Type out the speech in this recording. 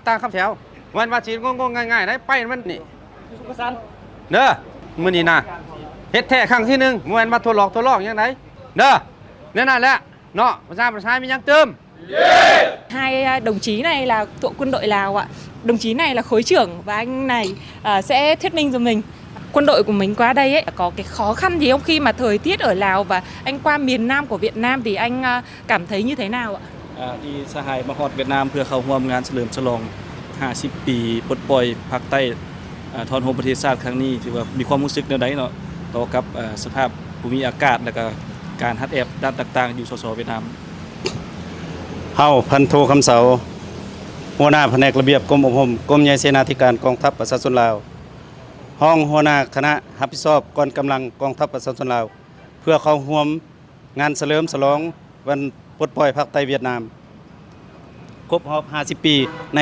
ຕາມຄຳແຖວ ບໍ່ແມ່ນວ່າຊິງົງໆ ງ່າຍໆ ໄດ໋ ໄປມັນນີ້ ເດີ ມື້ນີ້ນະ ເຮັດແທ້ຄັ້ງທີໜຶ່ງ ບໍ່ແມ່ນວ່າທົດລອງ ທົດລອງຫຍັງໃດ ເດີ ແນວນັ້ນແຫຼະເນາະ ປະຊາ ປະຊາ ມີຫຍັງຕື່ມ? Hai, à, đồng chí này là thuộc quân đội Lào ạ. Đồng chí này là khối trưởng và anh này, à, sẽ thuyết minh cho mình. Quân đội của mình qua đây ấy, có cái khó khăn gì không khi mà thời tiết ở Lào và anh qua miền Nam của Việt Nam thì anh, à, cảm thấy như thế nào ạ? ອ່າ ທີ່ສະຫາຍມາຮອດຫວຽດນາມ ເພື່ອເຂົ້າຮ່ວມງານສະເຫຼີມສະຫຼອງຫ້າສິບປີປົດປ່ອຍພາກໃຕ້ ອ່າ ທ້ອນໂຮມປະເທດຊາດຄັ້ງນີ້ ຖືວ່າມີຄວາມຮູ້ສຶກແນວໃດເນາະ ຕໍ່ກັບ ອ່າ ສະພາບພູມີອາກາດ ແລະກະການຮັດແອບດ້ານຕ່າງໆ ຢູ່ ສສ ຫວຽດນາມ? ເຮົາ ພັນໂທ ຄຳເສົາ ຫົວໜ້າພະແນກລະບຽບກົມອົບຮົມ ກົມໃຫຍ່ເສນາທິການກອງທັບປະຊາຊົນລາວ ຮອງຫົວໜ້າຄະນະຮັບຜິດຊອບກອງກຳລັງກອງທັບປະຊາຊົນລາວ ເພື່ອເຂົ້າຮ່ວມ ງານສະເຫຼີມສະຫຼອງວັນປົດປ່ອຍພາກໃຕ້ຫວຽດນາມ ຄົບຮອບຫ້າສິບປີ ໃນ